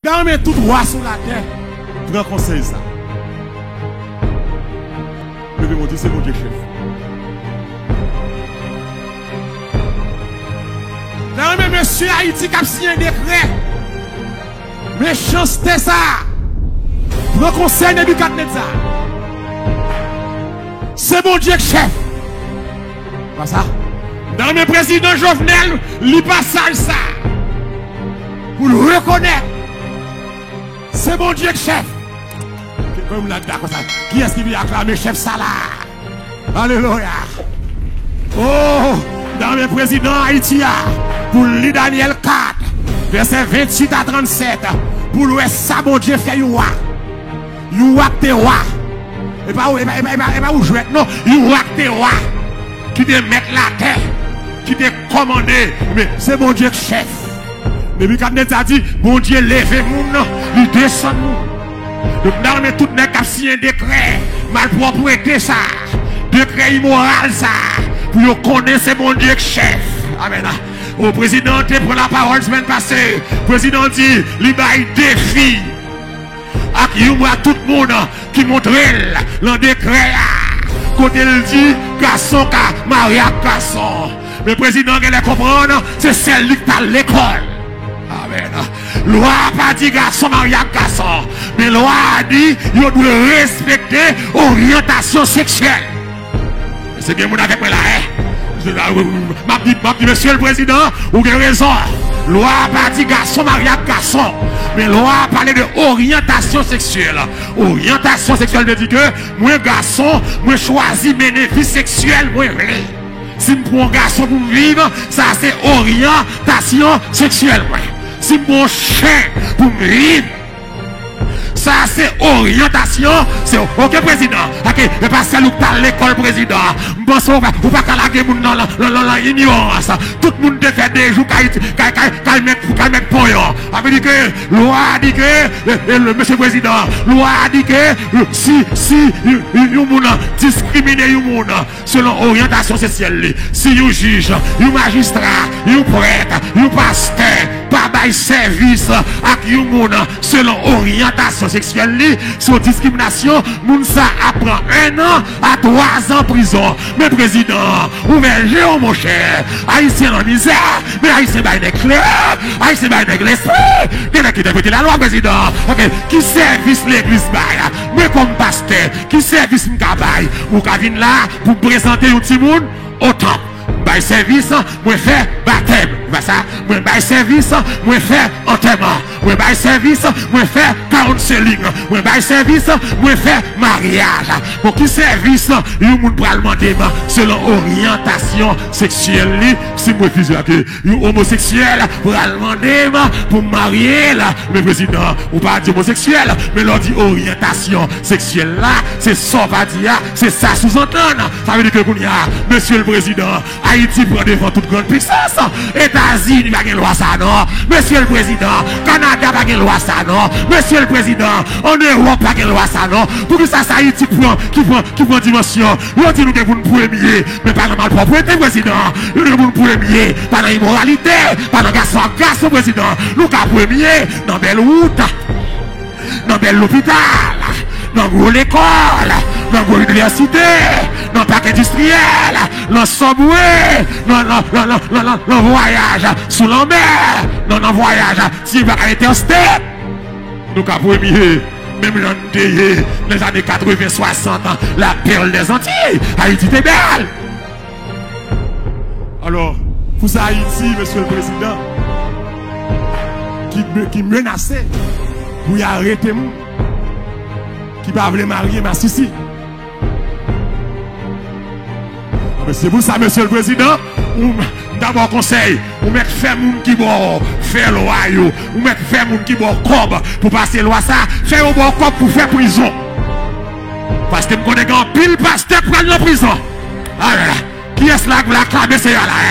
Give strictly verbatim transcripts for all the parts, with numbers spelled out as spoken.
Dam e tout wa sou latè, pran konsèy sa. Leve men w, di se Bondye k chèf. Dam e mesye Ayiti k ap siyen dekrè. Mechanste sa. Pran konsèy Nebikadnetza. Se Bondye k chèf. Pa sa. Dam e prezidan Jovenel, li pasaj sa. Pou l rekonèt. Se Bondye k chèf. Kòm la dakò sa. Kiyès ki vle aklame chèf sa la? Alelouya. Oh, dam e prezidan Ayiti a, pou l li Danyèl kat, vèsè venntuit a trannsèt, pou l wè sa Bondye fè yon wa. Yon wa k te wa. E pa ou, e pa, e pa, e pa, e pa ou jwèt, non. Yon wa k te wa. Ki te mèt latè. Ki te kòmande. Men, se Bondye k chèf. Nebikadnetza di, Bondye leve moun, li desann moun. Donk, m ta renmen tout nèg k ap siyen dekrè malpwòpte sa, dekrè imoral sa, pou yo konnen se Bondye k chèf. Amèn. O, prezidan an te pran lapawòl semèn pase. Prezidan an di, li bay defi ak yon bra tout moun ki montre l nan dekrè a, kote l di gason ka marye ak gason. Men prezidan an genlè konprann se sèl li k pa al lekòl. Amèn. Lwa a pa di gason marye ak gason, men lwa a di yo dwe respekte oryantasyon seksyèl. Èske gen moun avèk mwen la, eh? M ap di, m ap di, mesye le prezidan, ou gen rezon. Lwa a pa di gason marye ak gason, men lwa a pale de oryantasyon seksyèl. Oryantasyon seksyèl vle di ke mwen gason, mwen chwazi mennen vi seksyèl mwen vle. Si m pran yon gason pou m viv, sa se oryantasyon seksyèl mwen. Si m pran yon chen pou m viv, sa se oryantasyon, se, oke, prezidan. Oke, e pa sèl ou k t al lekòl, prezidan. M panse ou pa, ou pa ka lage moun nan, nan, nan, nan inyorans. Tout moun te fè de jou kay, kay, kay, kay mèt, kay mèt ponyon. Sa vle di ke lwa a di ke, e, e, le, mesye prezidan, lwa a di ke, e, si, si, e, e, yon moun diskrimine yon moun, selon oryantasyon seksyèl li. Si yon jij, yon majistra, yon prèt, yon pastè pa bay sèvis ak yon moun selon oryantasyon seksyèl li, se yon diskriminasyon, moun sa ap pran ennan a twazan prizon. Men prezidan, ouvè je w, monchè. Ayisyen nan mizè, men Ayisyen bay nèg klè, Ayisyen bay nèg lespri. Gen nèg ki entèprete lalwa, prezidan. Oke, ki sèvis legliz bay? Mwen kòm pastè, ki sèvis m ka bay? Ou ka vin la pou prezante yon timoun o tanp. M bay sèvis, mwen fè batèm. Se pa sa? Mwen bay sèvis, mwen fè antèman. Mwen bay sèvis, mwen fè counseling. Mwen bay sèvis, mwen fè maryaj. Bon, ki sèvis yon moun pral mande m selon oryantasyon seksyèl li, si m refize ak yon omoseksyèl pral mande m pou m marye l? Men prezidan, ou pa di omoseksyèl, men lè w di oryantasyon seksyèl la, se sa w pa di a, se sa souzantann. Sa vle di ke kounye a, mesye le prezidan, Ayiti pran devan tout grann pisans. Etazini pa gen lwa sa non. Mesye le prezidan, Kanada pa gen lwa sa non. Mesye le prezidan, ann Ewòp pa gen lwa sa non. Poukisa se Ayiti ki pran, ki pran, ki pran dimansyon? Yo di nou gen pou n premye, men pa nan malpwòpte, prezidan. Nou gen pou n premye, pa nan imoralite, pa nan gason ak gason, prezidan. Nou ka premye nan bèl wout, nan bèl lopital, nan gwo lekòl, nan gwo inivèsite, nan pak endistriyèl, nan subway, nan, nan, nan vwayaj sou lanmè, nan, nan vwayaj ti baka entèstet. Nou ka premye, menm jan n te ye nan zane katreven, swasant, la perle des Antilles, Ayiti te bèl. Alò, pou sa Ayiti, mesye le prezidan, ki, ki menase pou y arete moun ki pa vle marye masisi. Anben, se pou sa, mesye le prezidan, ou, m ta ba w konsèy, ou mèt fè moun ki ba w fè lwa yo, ou mèt fè moun ki ba w kòb pou pase lwa sa, fè yo ba w kòb pou fè prizon. Paske m konnen gen anpil pastè k pral nan prizon. Alala. Kiyès la k vle aklame Seyè a la?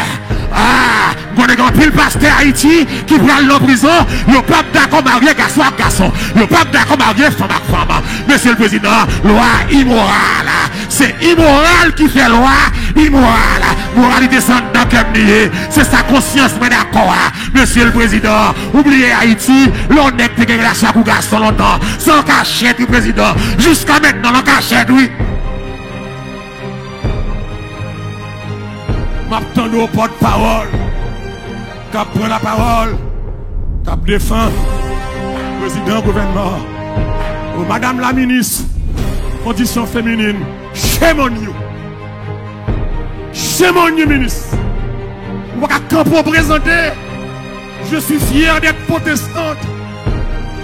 Ah, m konnen gen anpil pastè Ayiti ki pral nan prizon, yo p ap dakò marye gason ak gason, yo p ap dakò marye fanm ak fanm. Mesye le Prezidan, lwa a imoral. Se imoral ki fè lwa a imoral. Moralite se anndan kè m li ye. Se sa konsyans mwen dakò a. Mesye le Prezidan, ou bliye Ayiti, lè yon nèg te gen relasyon ak yon gason lontan. Se an kachèt, wi, Prezidan. Jiska mentnan, l an kachèt, wi. M ap tande yon pòtpawòl k ap pran lapawòl, k ap defann prezidan gouvènman an. O, madam la minis kondisyon feminin, shame on you! Shame on you, minis! Ou pa ka kanpe w prezante. Je suis fière d'être protestante.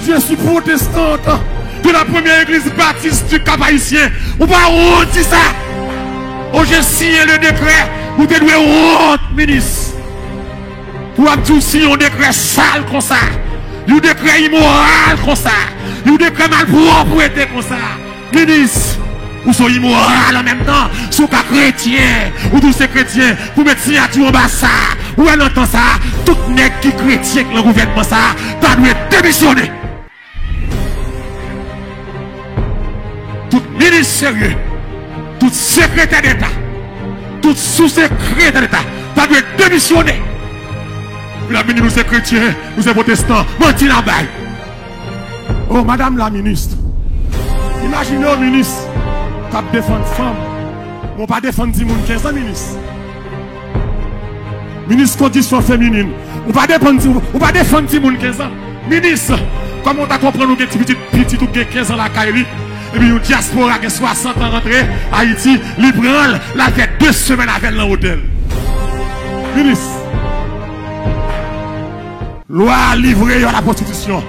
Je suis protestante de la première église baptiste du Cap-Haïtien. Ou pa wont di sa? O, j'ai signé le décret. Ou te dwe wont, minis. Pou w ap di w siyen yon dekrè sal konsa, yon dekrè imoral konsa, yon dekrè malpwòpte konsa. Minis, ou se yon imoral an menm tan. Si w ka kretyen, ou di w se kretyen, pou w met siyati w anba sa. Ou wè nan tan sa, tout nèg ki kretyen k nan gouvènman sa, ta dwe demisyone. Tout minis serye, tout sekretè deta, tout sou sekretè deta, ta dwe demisyone. Pou la minis, nou se kretyen, nou se pwotestan, manti n ap bay. O, madam la minis, imajine w minis k ap defann fanm, men w pa defann timoun kenz an, minis. Minis kondisyon feminin, ou pa defann ti, ou pa defann timoun kenz an. Minis, kòman w ta konprann ou gen ti pitit, pitit ou gen kenz an lakay li, epi yon dyaspora gen swasant an rantre Ayiti, li pran l, l al fè de semèn avè l nan otèl? Minis, lwa a livre yo a la pwostitisyon.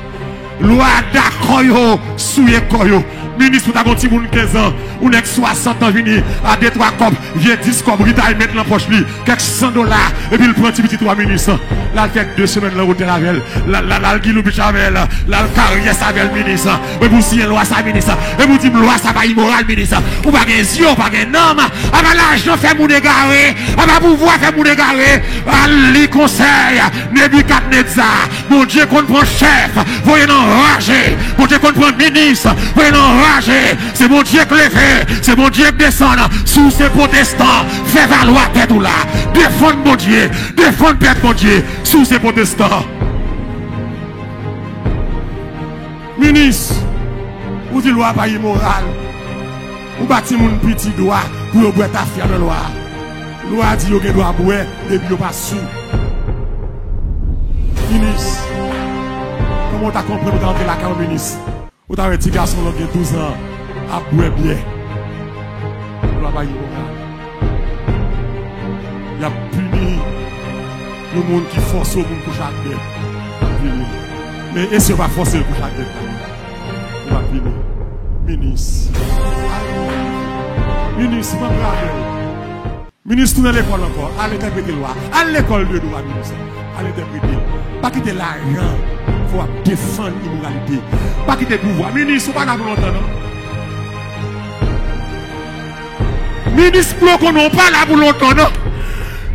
Lwa a dakò yo souye kò yo. Minis, ou ta gon timoun kenz an, yon nèg swasant an vini a de twa kòb, vye dis kòb, retirement nan pòch li, kèk san dola, epi l pran ti pitit ou a, minis. L al fè de semèn nan otèl avè l. L al, l al, l al Guilou Beach avè l. L al Karyès avè l, minis. Epi w siyen lwa sa, minis. Epi w di m lwa sa pa imoral, minis. Ou pa gen zye, ou pa gen nanm. Apa lajan fè moun egare. Apa pouvwa fè moun egare. Al li konsèy Nebikadneza. Bondye konn pran chèf, voye nan raje. Bondye konn pran minis, voye nan raje. Se Bondye k leve, se Bondye k desann. Si w se pwotestan, fè valwa tèt ou la. Defann Bondye, defann pèp Bondye. Si w se pwotestan. Minis, ou di lwa pa imoral. Ou ba timoun piti dwa pou yo bwè tafya nan lwa a. Lwa a di yo gen dwa bwè depi yo pa sou. Minis, kòman w ta konprann ou ta antre lakay yon minis, ou ta wè ti gason lan gen douz an ap bwè byè? Lwa pa imoral. Y ap pini yon moun ki fòse yon moun kouche ak bèt. Y ap pini l. Men e si yo pa fòse l kouche ak bèt la? Yo pa pini. Minis. Minis, pran gradè w. Minis, tounen lekòl ankò. Al entèprete lwa. Al lekòl de dwa, minis. Al entèprete. Pa kite lajan fè w ap defann imoralite. Pa kite pouvwa. Minis, ou pa la pou lontan, non. Minis Blo konnen w pa la pou lontan, non.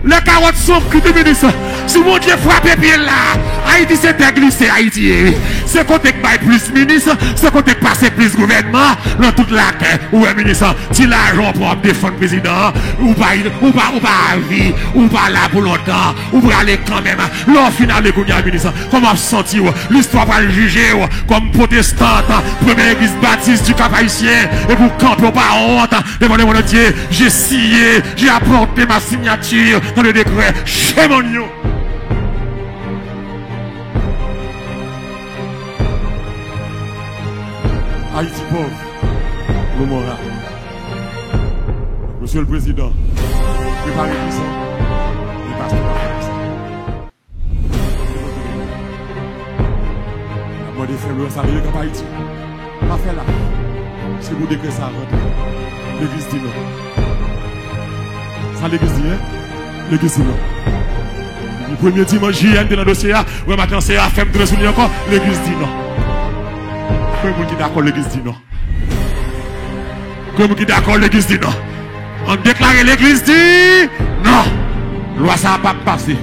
Lè kawòt son kit, minis. Si Bondye frape pye l la, Ayiti se tè glise, Ayiti ye, wi. Se kote k bay plis minis, se kote k pase plis gouvènman nan tout latè. Ou wè, minis, ti lajan w pran w ap defann prezidan an, ou pa, ou pa, ou pa avi, ou pa la pou lontan, ou prale kanmenm. Lè w fin ale kounye a, minis, kòman w ap santi w? Listwa pral jije w kòm pwotestan, premye legliz batis di Kap Ayisyen, epi w kanpe w pa wont devan le monde entier. J'ai signé, j'ai apporté ma signature dans le décret. Shame on you! Ayiti pòv, nou mò la. Mesye le Prezidan, prepare prizon. Li pa sou la prizon. N ap mande frè Lawrence Amerik ap Ayiti. Pa fè lach. Se pou dekrè sa a rantre. Legliz di non. Sa legliz di, en? Legliz di non. Depi premye dimanch jiyè, n te nan dosye a, wè maten an, se afè m tounen sou li ankò. Legliz di non. Konbyen moun ki dakò legliz di non? Konbyen moun ki dakò legliz di non? Ann deklare legliz di non. Lwa sa a p ap pase.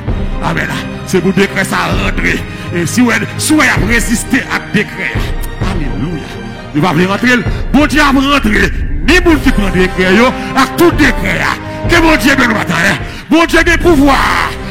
Amèn. Se pou dekrè sa a rantre. E si w wè, si w wè y ap reziste ak dekrè a. Alelouya. Yo pa vle rantre l. Bondye ap rantre. Ni moun ki pran dekrè yo, ak tout dekrè a. Ke Bondye beni w maten an. Bondye gen pouvwa.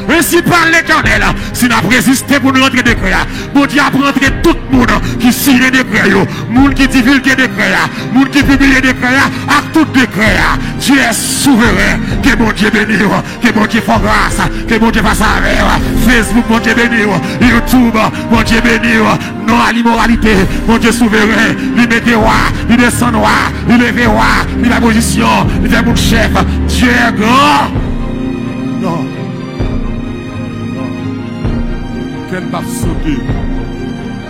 Ainsi parle l'Éternel. Si n ap reziste pou n rantre dekrè a, Bondye ap rantre tout moun ki siyen dekrè yo, moun ki divilge dekrè a, moun ki pibliye dekrè a, ak tout dekrè a. Dieu est souverain. Ke Bondye beni w. Ke Bondye fè w gras. Ke Bondye pase avè w. Facebook, Bondye beni w. YouTube, Bondye beni w. Non a limoralite, Bondye souveren. Li mete wa, li desann wa, li leve wa, li bay pozisyon, li fè moun chèf. Dieu est grand. Non. Non. Kè n p ap sote.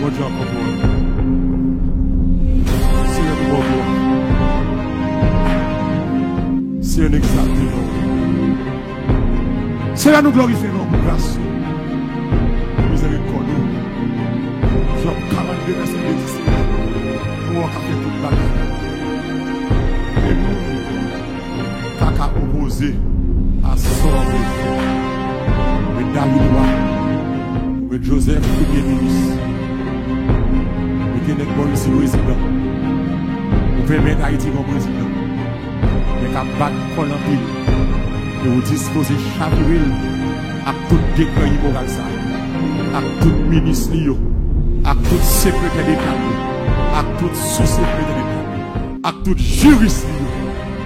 Bondye an kontwòl. Senyè, nou ba w glwa. Senyè, n egzalte non w. Senyè, nou glorifye non w pou gras ou, pou mizèrikòd ou. Jòb karannde vèsè de di, Senyè, nou wè w ka fè tout bagay. E moun pa ka opoze a sa w ap fè. Ou met David wa, ou met Jozèf premye minis, ou mete nèg bò isit prezidan, ou pèmèt Ayiti gon prezidan. Nèg ap bat kò l anpil. E ou dispoze chavire l ak tout dekrè imoral sa, ak tout minis li yo, ak tout sekretè deta li yo, ak tout sou sekretè deta li yo, ak tout jiris li yo.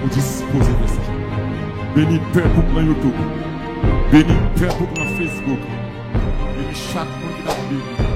Ou dispoze fè sa. Beni pèp ou k nan YouTube. Beni pèp ou k nan Facebook. Beni chak moun ki t ap beni.